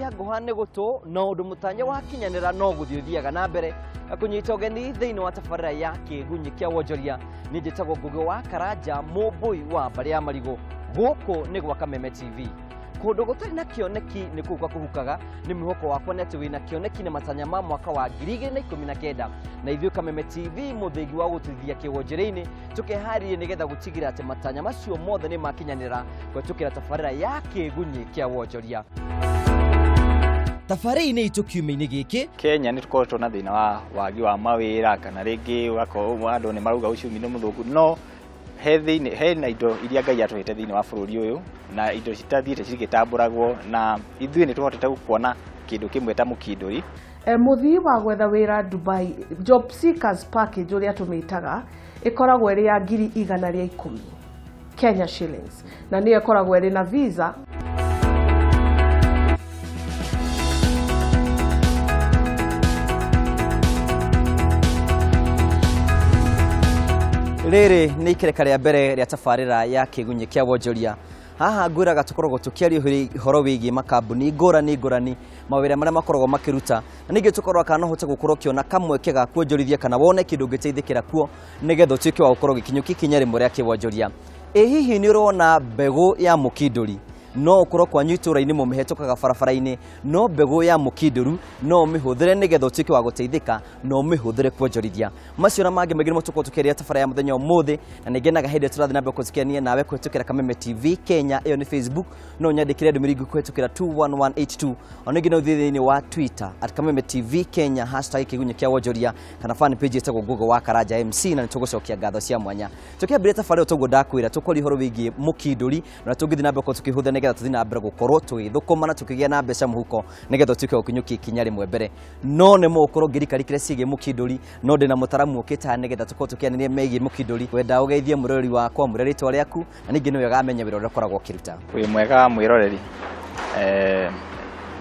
Kĩa ngũha nĩ gũtũ na ũndũ mũtanya wakinyanĩra no gũthiĩ ũthiaga na mbere na kũnyita ũgeni thĩinĩ wa tabarĩra ya kĩgunyĩ kĩa wonjoria. Niĩ njĩtagwo Ngũgĩ wa Karanja, mũmbũi wa mbarĩ ya marigũ. Gũkũ nĩ gwa Kameme TV. Kũndũ gũtarĩ na kĩoneki nĩ kũu kũhukaga. Nĩ mwĩhoko wakwa nĩ atĩ wĩna kĩoneki na matanya ma mwaka wa 2019, na ithuĩ Kameme TV mũthĩgi wa gũtũithia kĩwonjĩrĩ-inĩ tũkeharĩrie nĩgetha gũtigĩrĩra atĩ matanya macio mothe nĩ makinyanĩra kũhetũkĩra tabarĩra ya kĩgunyĩ kĩa wonjoria. Tabarĩra-inĩ itũ kiumia-inĩ gĩkĩ, Kenya nĩ tũkoretwo na thĩna wa wagi wa mawĩra, kana rĩngĩ ũgakorwo andũ nĩ marauga uchumi nĩ mũthũku, no he thĩinĩ he na indo iria Ngai atũhete thĩinĩ wa bũrũri ũyũ, na indo citathiĩte cigĩtambũragwo, na ithuĩ nĩ tũhotete kuona kĩndũ kĩmwe ta mũkindũri. Mũthii wa gwetha wĩra Dubai, job seekers package ũrĩa tũmĩtaga, ĩkoragwo ĩrĩ ya 110,000 Kenya shillings, na nĩyo ĩkoragwo ĩrĩ na visa. Rĩrĩ nĩ ikereka rĩa mbere rĩa tabarĩra ya kĩgunyĩ kĩa wonjoria. Haha ngwĩraga tũkoragwo tũkĩaria ũhoro wĩgiĩ makambuni ngũrani ngũrani, mawĩra marĩa makoragwo makĩruta, na ningĩ tũkorwo kana no ũhote gũkorwo ũkĩona kamweke ga kuonjorithia kana wone kĩndũ ũngĩteithĩkĩra kuo nĩgetha ũtuĩke wa gũkorwo ũgĩkinyũkia ikinya rĩmwe rĩa kĩwonjoria. Ĩ hihi nĩ ũrona mbegũ ya mũkindũri? No ũkorwo kwanyu itũũra-inĩ mũmĩhetũkaga barabara-inĩ, no mbegũ ya mũkindũru no ũmĩhũthĩre nĩgetha ũtuĩke wa gũteithĩka na ũmĩhũthĩre kuonjorithia. Macio na mangĩ maingĩ nĩmo tũkorwo tũkĩaria tabarĩra ya mũthenya ũmũthĩ, na nĩngenaga hĩndĩ ĩrĩa tũrathiĩ na mbere gũtukenia nawe kũhetũkĩra Kameme TV Kenya, ĩyo nĩ Facebook, no ũnyandĩkĩre ndũmĩrĩri nguhĩ kũhetũkĩra 21182. Ona ningĩ no ũthiĩ thĩinĩ wa Twitter at Kameme TV Kenya, hashtag kĩgunyĩ kĩa wonjoria, kana fan page ĩtagwo Ngũgĩ wa Karanja MC, na nĩtũgũcokia ngatho cia mwanya. Tũkĩambĩrĩria tabarĩra ĩyo toguo ndakwĩra, tũkwaria ũhoro wĩgiĩ mũkindũri na tũngĩthiĩ na mbere gũkorwo tũkĩhũthĩra nĩgetha tũthiĩ na mbere gũkorwo tũgĩthũkũma na tũkĩgĩa na mbeca mũhuko nĩgetha ũtuĩke wa gũkinyũkia ikinya rĩmwe mbere. No nĩ mũgũkorwo ngĩrikarikĩra ciĩgiĩ mũkindũri, no ndĩna mũtaramu ũkĩte haha nĩgetha tũkorwo tũkĩarĩrĩria megiĩ mũkindũri. Wenda ũgeithie mũroreri wakwa, mwĩre rĩtwa rĩaku, na ningĩ nĩwe ũramenya wĩra ũrĩa ũkoragwo ũkĩruta. Wĩ mwega mwĩroreri.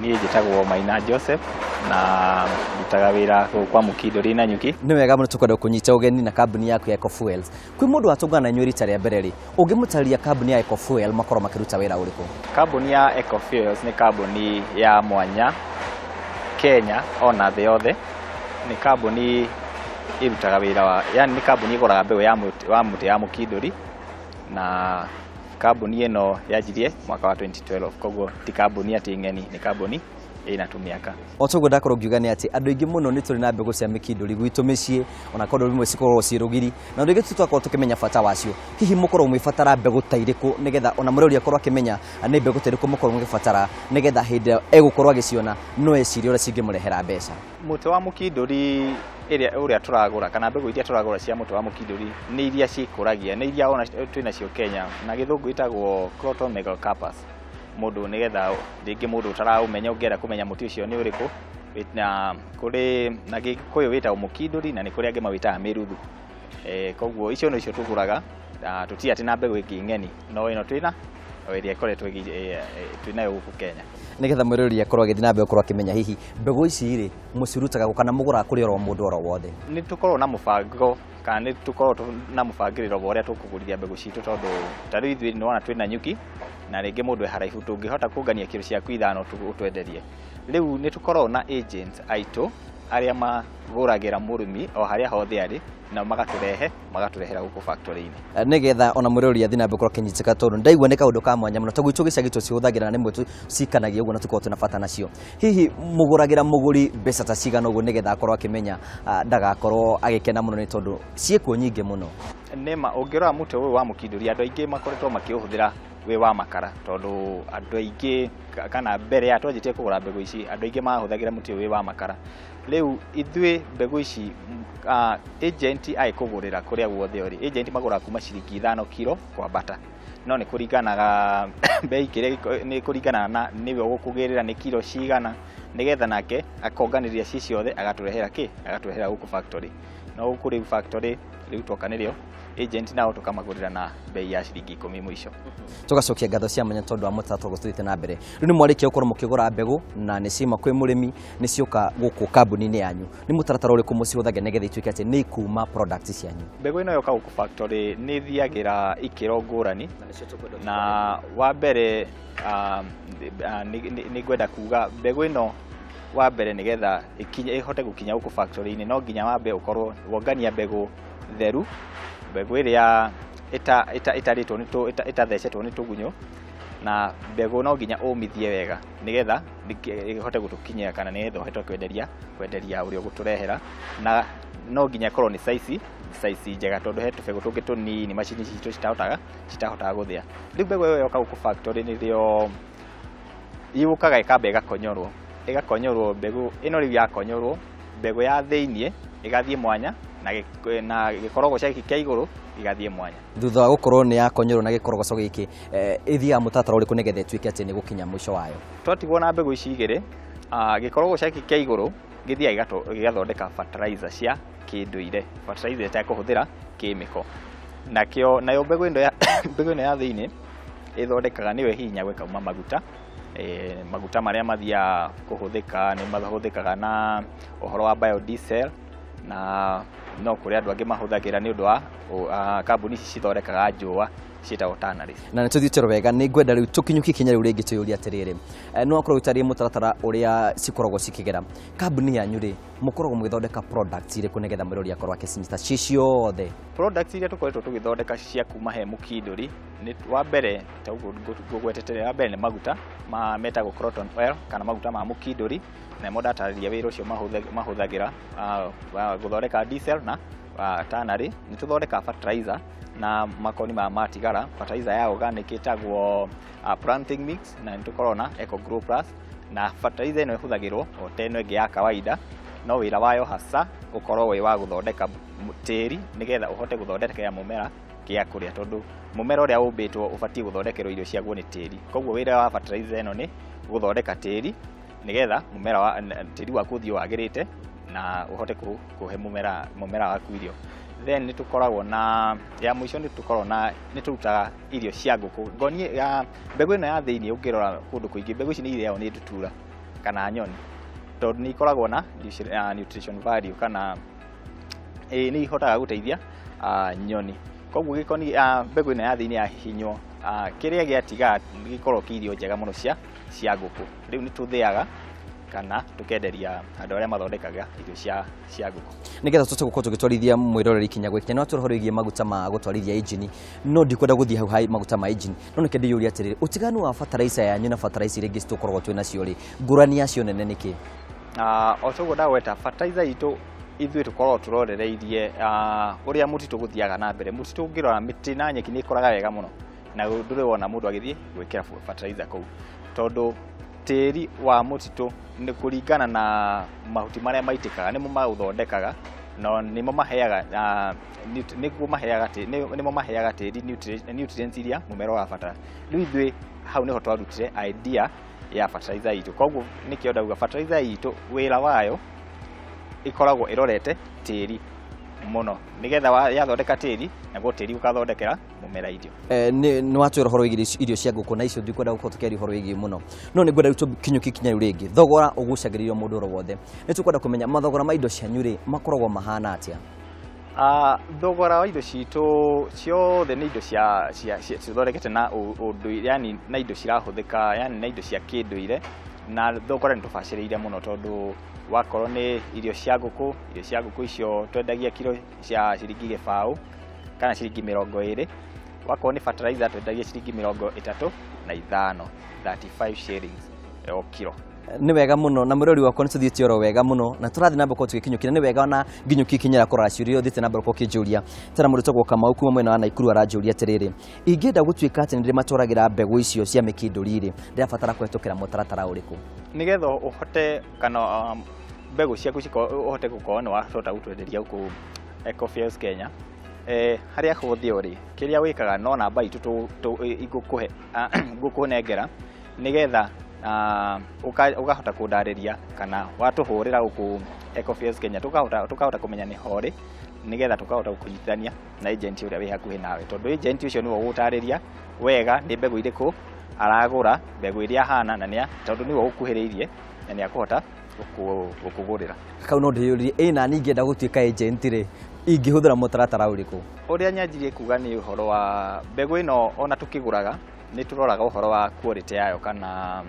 Niĩ njĩtagwo Maina Joseph na ndutaga wĩra gũkũ kwa mũkindũri na nyuki. Nĩ wega mũno tũkwenda kũnyita ũgeni na kambuni yaku ya Ecofuels. Kwĩ mũndũ watũngana na inyuĩ rita rĩa mbere rĩ, ũngĩmũtarĩria kambuni ya Ecofuel makorwo makĩruta wĩra ũrĩkũ? Kambuni ya Ecofuels nĩ kambuni ya mwanya Kenya ona thĩ yothe. Nĩ kambuni ĩrutaga wĩra wa, yani nĩ kambuni ĩgũraga mbegũ ya mũtĩ, wa mũtĩ ya mũkindũri, na kambuni ĩno yanjirie mwaka wa 2012, koguo ti kambuni atĩ ng'eni, nĩ kambuni ĩna tũmĩaka. O toguo ndakorwo ngiuga nĩ atĩ andũ aingĩ mũno nĩ tũrĩ na mbegũ cia mĩkindũri gwitũ mĩciĩ, ona korwo rĩmwe cikoragwo ciĩ rũgiri, na andũ aingĩ tũtakorwo tũkĩmenya bata wacio. Hihi mũkoragwo mũgĩbatara mbegũ ta irĩkũ nĩgetha ona mũrori akorwo akĩmenya nĩ mbegũ ta irĩkũ mũkoragwo mũgĩbatara nĩgetha hĩndĩ ĩrĩa egũkorwo agĩciona no ecirie ũrĩa cingĩmũrehera mbeca? Mũtĩ wa mũkindũri ĩrĩa ũrĩa tũragũra kana mbegũ iria tũragũra cia mũtĩ wa mũkindũri nĩ iria cikũragia, nĩ iria ona twĩnacio Kenya, na gĩthũngũ ĩtagwo Croton megalocarpus. Mũndũ nĩgetha rĩngĩ mũndũ ũtaraũmenya ũngĩenda kũmenya mũtĩ ũcio nĩ ũrĩkũ, na kũrĩ na gĩkũyũ wĩtagwo mũkindũri na nĩ kũrĩ angĩ mawĩtaga mĩruthu. Koguo icio nĩcio tũgũraga, na tũtirĩ atĩ na mbegũ ĩngĩ ng'eni, no ĩno twĩna o ĩrĩa ĩkoretwo twĩnayo gũkũ Kenya. Nĩgetha mwĩroreri akorwo agĩthiĩ na mbere gũkorwo akĩmenya hihi mbegũ ici rĩ mũcirutaga kũ kana mũgũraga kũrĩ oro mũndũ oro wothe? Nĩ tũkoragwo na mũbango kana nĩ tũkoragwo na mũbangĩrĩro wa ũrĩa tũkũgũrithia mbegũ citũ, tondũ ta rĩu ithuĩ nĩwona twĩna nyuki na rĩngĩ mũndũ e haraihu tũngĩhota kũngania kiro ciaku 5 ũtwenderie. Rĩu nĩ tũkoragwo na agents aitũ arĩa magũragĩra mũrĩmi o harĩa hothe arĩ, na magatũrehera gũkũ factory-inĩ. Nĩgetha ona mũrori athiĩ na mbere gũkorwo akĩnyitĩka, tondũ ndaigua nĩ kaũndũ ka mwanya mũno, ta gwitũ gĩcagi tũcihũthagĩra na rĩmwe cikanagia ũguo na tũkoragwo twĩna bata nacio. Hihi mũgũragĩra mũgũri mbeca ta cigana ũguo nĩgetha akorwo akĩmenya, ndagakorwo agĩkena mũno nĩ tondũ ciĩkuo nyingĩ mũno? Nĩma, ũngĩrora mũtĩ ũyũ wa mũkindũri andũ aingĩ makoretwo makĩũhũthĩra wĩ wa makara, tondũ andũ aingĩ kana mbere ya twanjĩtie kũgũra mbegũ ici andũ aingĩ mahũthagĩra mũtĩ ũyũ wĩ wa makara. Rĩu ithuĩ mbegũ ici, agent agĩkũgũrĩra kũrĩa guothe ũrĩ, agent magũraga kuma ciringi 5 kiro kwambata, no nĩ kũringanaga bei kĩrĩa nĩ kũringana na nĩwe ũgũkũgĩrĩra nĩ kiro cigana, nĩgetha nake akonganĩrĩria ci ciothe agatũrehera kĩ, agatũrehera gũkũ factory. No gũkũ rĩu factory rĩu twoka nĩrĩo agent nao tũkamagũrĩra na bei ya ciringi 10 mũico. Tũgacokia ngatho cia mwanya tondũ wa mũtaratara ũguo tũthiĩte na mbere. Rĩu nĩ mwarĩkia gũkorwo mũkĩgũra mbegũ na nĩ ciauma kwĩ mũrĩmi, nĩ cioka gũkũ kambuni-inĩ yanyu, nĩ mũtaratara ũrĩkũ mũcihũthagĩra nĩgetha ituĩke atĩ nĩ ikuma product cianyu? Mbegũ ĩno yoka gũkũ factory nĩ ĩthiagĩra ikĩro ngũrani, na wa mbere nĩ ngwenda kuga mbegũ ĩno wa mbere nĩgetha ĩhote gũkinya gũkũ factory-inĩ no nginya wambe ũkorwo wongania mbegũ theru, mbegũ ĩrĩa ĩtarĩtwo nĩ ĩtathecetwo nĩ tũgunyũ, na mbegũ no nginya ũmithie wega nĩgetha ĩhote gũtũkinyĩra kana nĩgetha ũhote kwenderia ũrĩa ũgũtũrehera, na no nginya ĩkorwo nĩ size njega tondũ he tũbegũ tũngĩ tũnini macini citũ citahotaga gũthĩa. Rĩu mbegũ ĩyo yoka gũkũ factory nĩrĩo yũkaga ĩkamba ĩgakonyorwo mbegũ ĩno rĩu yakonyorwo mbegũ ya thĩiniĩ ĩgathiĩ mwanya na gĩkorogoca gĩkĩ kĩa igũrũ gĩgathiĩ mwanya. Thutha wa gũkorwo nĩ yakonyorwo na gĩkorogoco gĩkĩ, ĩthiaga mũtaratara ũrĩkũ nĩgetha ĩtuĩke atĩ nĩ gũkinya mũico wayo? Twatigwo na mbegũ ici igĩrĩ, gĩkorogoca gĩkĩ kĩa igũrũ gĩthiaga gĩgathondeka fertilizer cia kĩndũire, fertilizer ĩtekũhũthĩra kĩmĩko. Nakĩo nayo mbegũ ĩno ya thĩiniĩ ĩthondekaga nĩyo ĩhihinyagwo ĩkauma maguta. Maguta marĩa mathiaga kũhũthĩka nĩ mahũthĩkaga na ũhoro wa biodiesel, na no kũrĩ andũ angĩ mahũthagĩra nĩ ũndũ wa kambuni ici cithondekaga njũa ciĩtagwo tanneries. Na nĩ tũthiĩte wega, nĩ ngwenda rĩu tũkinyũkie ikinya rĩu rĩngĩ twĩyũrie atĩrĩrĩ, no akorwo ũtarĩrie mũtaratara ũrĩa cikoragwo cikĩgera kambuni yanyu rĩ, mũkoragwo mũgĩthondeka products irĩkũ nĩgetha mũrori akorwo akĩcinyita ci ciothe? Products iria tũkoretwo tũgĩthondeka cia kuma he mũkindũri nĩ wa mbere ta ũguo ngũgwetete, wa mbere nĩ maguta ma metagwo croton oil kana maguta ma mũkindũri, namo ndatarĩria wĩra ũcio mahũthagĩra gũthondeka diesel na tannery. Nĩ tũthondekaga fertilizer na makoni ma matigara, fertilizer ya organic ĩtagwo planting mix, na nĩ tũkoragwo na Eco Grow Plus, na fertilizer ĩno ĩhũthagĩrwo o ta ĩno ĩngĩ ya kawaida, no wĩra wayo hasa ũkorwo wĩ wa gũthondeka tĩri nĩgetha ũhote gũthondekera mũmera kĩa kũrĩa, tondũ mũmera ũrĩa ũmbĩtwo ũbatiĩ gũthondekerwo irio ciaguo nĩ tĩri. Koguo wĩra wa fertilizer ĩno nĩ gũthondeka tĩri nĩgetha mũmera wa tĩri waku ũthiĩ wagĩrĩte na ũhote kũhe mũmera waku irio. Then nĩ tũkoragwo na ya mũico, nĩ tũkoragwo na nĩ tũrutaga irio cia ngũkũ. Ngoni ya mbegũ ĩno ya thĩiniĩ ũngĩrora kũndũ kũingĩ mbegũ ici nĩ irĩagwo nĩ ndutura kana nyoni, tondũ nĩ ikoragwo na nutrition value kana nĩ ihotaga gũteithia nyoni. Koguo gĩkoni mbegũ ĩno ya thĩiniĩ yahihinywo, kĩrĩa gĩatigara gĩkoragwo kĩ irio njega mũno cia ngũkũ. Rĩu nĩ tũthĩaga kana tũkenderia andũ arĩa mathondekaga irio cia ngũkũ. Nĩgetha tũhote gũkorwo tũgĩtwarithia mwĩroreri ikinya gwa ikinya, no twĩre ũhoro wĩgiĩ maguta ma gũtwarithia injini, no ndikwenda gũthiĩ hau hai maguta ma injini, no nĩkĩo ndĩyũria atĩrĩrĩ, ũtiganu wa fertilizer yanyu na fertilizer iria ingĩ tũkoragwo twĩ nacio rĩ, ngũrani yacio nene nĩ kĩ? O ta ũguo ndagweta, fertilizer itũ ithuĩ tũkoragwo tũrorereirie ũrĩa mũtitũ gũthiaga na mbere. Mũtitũ ũngĩrora mĩtĩ na nyeki nĩ ĩkũraga wega mũno, na ndũrĩ wona mũndũ agĩthiĩ gwĩkĩra fertilizer kũu, tondũ tĩri wa mũtitũ nĩ kũringana na mahuti marĩa maitĩkaga nĩmo maũthondekaga, no nĩmo maheaga nĩguo maheaga nĩmo maheaga tĩri nutrients iria mũmera ũrabatara. Rĩu ithuĩ hau nĩho twarutire idea ya fertilizer itũ. Koguo nĩkĩo ndauga fertilizer itũ wĩra wayo ĩkoragwo ĩrorete tĩri mũno, nĩgetha yathondeka tĩri naguo tĩri ũkathondekera mũmera irio. Nĩ watwĩra ũhoro wĩgiĩ irio cia ngũkũ, na icio ndikwenda gũkorwo tũkĩaria ũhoro wĩgiĩ mũno, no nĩ ngwenda rĩu tũkinyũkie ikinya rĩu rĩngĩ. Thogora ũgucagĩrĩria mũndũ oro wothe, nĩ tũkwenda kũmenya mathogora ma indo cianyu rĩ makoragwo mahana atĩa? Thogora wa indo citũ ciothe nĩ indo cia cithondekete na ũndũire, yani na indo cirahũthĩka, yani na indo cia kĩndũire, na thogora nĩ tũbacĩrĩire mũno, tondũ wakorwo nĩ irio cia ngũkũ, irio cia ngũkũ icio twendagia kiro cia ciringi 0 kana ciringi 20, wakorwo nĩ fertilizer twendagia ciringi 35, 35 shillings o kiro. Nĩ wega mũno, na mũrori wakwa nĩ tũthiĩte oro wega mũno, na tũrathiĩ na mbere gũkorwo tũgĩkinyũkia. Nĩ wega ona nginyũkie ikinya rĩa kũrora ciũria ũthiĩte na mbere gũkorwo ũkĩnjũria. Tena mũndũ ũtagwo Kamau kuma mwena wa Naikuru aranjũria atĩrĩrĩ, ingĩenda gũtuĩka atĩ nĩndĩmatwaragĩra mbegũ icio cia mĩkindũri rĩ, ndĩrabatara kũhetũkĩra mũtaratara ũrĩkũ? Nĩgetha ũhote kana mbegũ ciaku ũhote gũkorwo nĩ wahota gũtwenderia gũkũ Ecofields Kenya, harĩa hothe ũrĩ, kĩrĩa wĩkaga no namba itũ ngũkũnengera nĩgetha Ũkahota kũndarĩria kana watũhũrĩra gũkũ Ecofields Kenya, tũkahota kũmenya nĩ horĩ, nĩgetha tũkahota kũnyitithania na agent ũrĩa wĩ hakuhĩ nawe, tondũ agent ũcio nĩwe ũgũtarĩria wega nĩ mbegũ irĩkũ aragũra, mbegũ ĩrĩa hana, na nĩa tondũ nĩwe ũkuhĩrĩirie na nĩ akũhota gũkũgũrĩra. Kau no ndĩyũrie, ĩ na niĩ ingĩenda gũtuĩka agent rĩ, ingĩhũthĩra mũtaratara ũrĩkũ? Ũrĩa nyanjirie kuga nĩ ũhoro wa mbegũ ĩno, ona tũkĩgũraga nĩ tũroraga ũhoro wa quality yayo, kana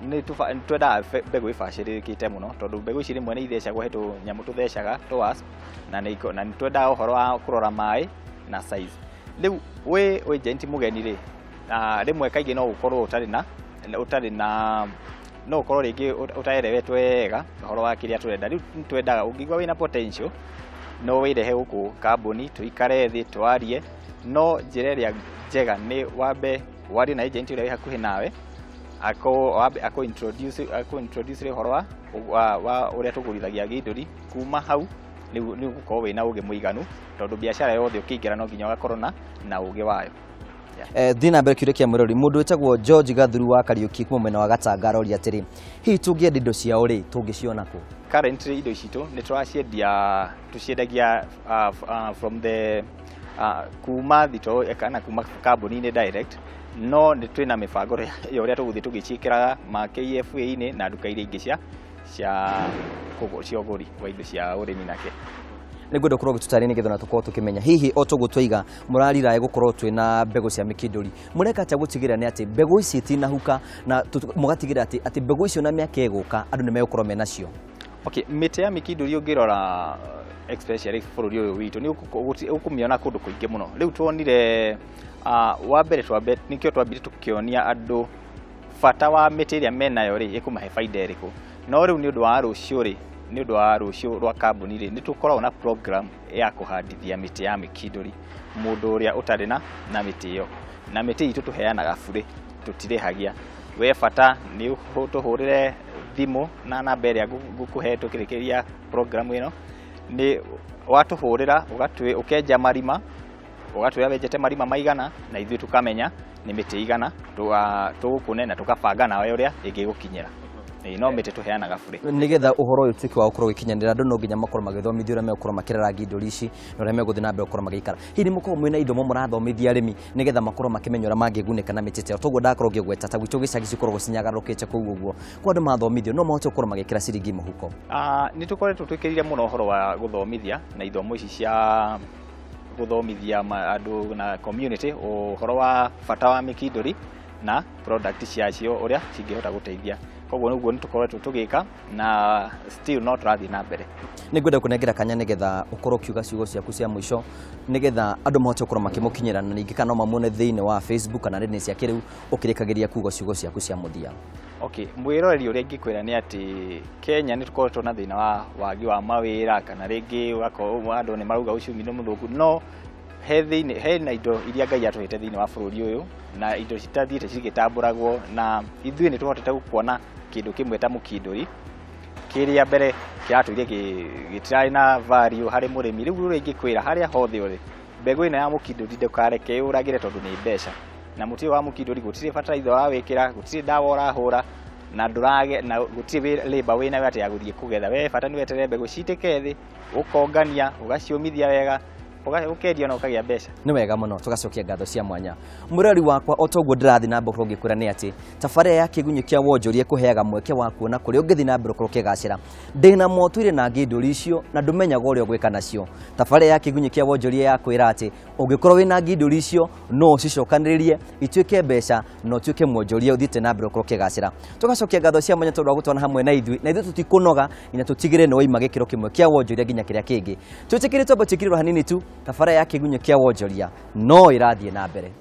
nĩ twendaga mbegũ ĩbacĩrĩrĩkĩte mũno, tondũ mbegũ ici rĩmwe nĩ ithecagwo, he tũnyamũ tũthecaga tũ wasp, na nĩ twendaga ũhoro wa kũrora maĩ na size. Rĩu wĩ agent mũgeni rĩ, rĩmwe kaingĩ no ũkorwo ũtarĩ na no ũkorwo rĩngĩ ũtaerewetwo wega ũhoro wa kĩrĩa tũrenda. Rĩu nĩ twendaga ũngĩigua wĩna potential no wĩrehe gũkũ kambuni, tũikare thĩ twarie, no njĩra ĩrĩa njega nĩ wambe warie na agent ũrĩa wĩ hakuhĩ nawe, wambe akũ introduce ũhoro wa ũrĩa tũgũrithagia gĩndũri. Kuma hau nĩ ũgũkorwo wĩna ũgĩ mũiganu, tondũ biacara yothe ũkĩingĩra no nginya ũgakorwo na ũgĩ wayo. Thiĩ na mbere kĩũria kĩa mwĩrori. Mũndũ wĩtagwo George Gathuru wa Kariuki kuma mwena wa Gatanga aroria atĩrĩ, hihi tũngĩenda indo ciao rĩ, tũngĩciona kũ? Currently indo citũ nĩ tũraciendia, tũciendagia from the kuma thito kana kuma kambuni-inĩ direct, no nĩ twĩna mĩbango ya ũrĩa tũgũthiĩ tũgĩciĩkĩraga ma KFA-inĩ na nduka iria ingĩ cia ũgũri wa indo cia ũrĩmi nake. Nĩngwenda ũkorwo ũgĩtũtarĩria nĩgetha ona tũkorwo tũkĩmenya hihi o toguo twaiga mũrariraĩ gũkorwo twĩna mbegũ cia mĩkindũri, mũreka atĩa gũtigĩrĩra nĩ atĩ mbegũ ici itinahuka, na mũgatigĩrĩra atĩ mbegũ icio na mĩaka ĩgũka andũ nĩ megũkorwo menacio? Okay, mĩtĩ ya mĩkindũri ũngĩrora especially bũrũri ũyũ witũ nĩ ũkũmĩona kũndũ kũingĩ mũno. Rĩu tuonire wa mbere nĩkĩo twambire tũkĩonia andũ bata wa mĩtĩ ĩrĩa menayo rĩ, ĩkũmahe baida ĩrĩkũ. No rĩu nĩ ũndũ wa rũciũ rĩ, nĩ ũndũ wa rũciũ rwa kambuni rĩ, nĩ tũkoragwo na program ya kũhandithia mĩtĩ ya mĩkindũri mũndũ ũrĩa ũtarĩ na mĩtĩ ĩyo. Na mĩtĩ itũ tũheanaga burĩ, tũtirĩhagia. We bata nĩ tũhũrĩre thimũ na namba ĩrĩa ngũkũhe tũkĩrĩkĩria program ĩno, nĩ watũhũrĩra ũkenja marima, ũgatwĩra wenjete marima maigana, na ithuĩ tũkamenya nĩ mĩtĩ igana tũgũkũne na tũkabanga nawe ũrĩa ĩngĩgũkinyĩra. No mĩtĩ tũheanaga burĩ. Nĩgetha ũhoro ũyũ ũtuĩke wa gũkorwo ũgĩkinyanĩra, andũ no nginya makorwo magĩthomithio ũrĩa megũkorwo makĩrera ngindũri ici na ũrĩa megũthiĩ na mbere gũkorwo magĩikara. Hihi nĩ mũkoragwo mwĩna ithomo mũrathomithia arĩmi nĩgetha makorwo makĩmenya ũrĩa mangĩgunĩka na mĩtĩ ta ĩyo? Toguo ndakorwo ngĩgweta ta gwitũ gĩcagi cikoragwo cinyagarũrũkĩte kũu ũguo, kwa andũ mathomithio no mahote gũkorwo magĩkĩra ciringi mũhuko. Nĩ tũkoretwo twĩkĩrĩire mũno ũhoro wa gũthomithia na ithomo ici cia gũthomithia andũ na community ũhoro wa bata wa mĩkindũri na product ciacio ũrĩa cingĩhota gũteithia. Koguo nĩguo nĩ tũkoretwo tũgĩka na still no tũrathiĩ na mbere. Nĩngwenda kũnengera kanya nĩgetha ũkorwo ũkiuga ciugo ciaku cia mũico nĩgetha andũ mahote gũkorwo makĩmũkinyĩra, na ningĩ kana no mamuone thĩinĩ wa Facebook kana nenda-inĩ cia kĩrĩu ũkĩrĩkagĩria kuuga ciugo ciaku cia mũthia. Okay, mwĩroreri ũrĩa ingĩkwĩra nĩ atĩ Kenya nĩ tũkoretwo na thĩna wa wagi wa mawĩra, kana rĩngĩ ũgakorwo andũ nĩ marauga uchumi nĩ mũthũku, no he thĩinĩ hena indo iria Ngai atũhete thĩinĩ wa bũrũri ũyũ, na indo citathiĩte cigĩtambũragwo, na ithuĩ nĩ tũhotete kuona kĩndũ kĩmwe ta mũkindũri kĩrĩa mbere kĩratũire gĩtirarĩ na value harĩ mũrĩmi. Rĩu ũrĩa ingĩkwĩra harĩa hothe ũrĩ, mbegũ ĩno ya mũkindũri ndũkareke ĩũragĩre, tondũ nĩ mbeca. Na mũtĩ ũyũ wa mũkindũri gũtirĩ bataraitha ũrawĩkĩra, gũtirĩ ndawa ũrahũra, na ndũrage na gũtirĩ labour wĩnayo atĩ ya gũthiĩ kũgetha. We bata nĩ weterere mbegũ citĩke thĩ, ũkongania, ũgaciũmithia wega, ũkendia na ũkagĩa mbeca. Nĩ wega mũno, tũgacokia ngatho cia mwanya. Mũrori wakwa, o toguo ndĩrathiĩ na mbere ngĩkwĩra nĩ atĩ tabarĩra ya kĩgunyũ kĩa wonjoria ĩkũheaga mweke wa kuona kũrĩa ũngĩthiĩ na mbere ũkorwo ũkĩgacĩra. Ndĩna motwire na ngindũri icio na ndũmenyaga ũrĩa ũgwĩka nacio. Tabarĩra ya kĩgunyũ kĩa wonjoria ya kwĩra atĩ ũngĩkorwo wĩna ngindũri icio no ũcicokanĩrĩrie ituĩke mbeca na ũtuĩke mwonjoria ũthiĩte na mbere ũkorwo ũkĩgacĩra. Tũgacokia ngatho cia mwanya tondũ wa gũtwana hamwe na ithuĩ, na ithuĩ tũtikũnoga nginya tũtigĩrĩre nĩ waima gĩkĩro kĩmwe kĩa wonjoria nginya kĩrĩa kĩngĩ. Twĩtĩkĩrĩtwo twambe twĩkĩrĩrwo hanini tu, tabarĩra ya kĩgunyũ kĩa wonjoria no ĩrathiĩ na mbere.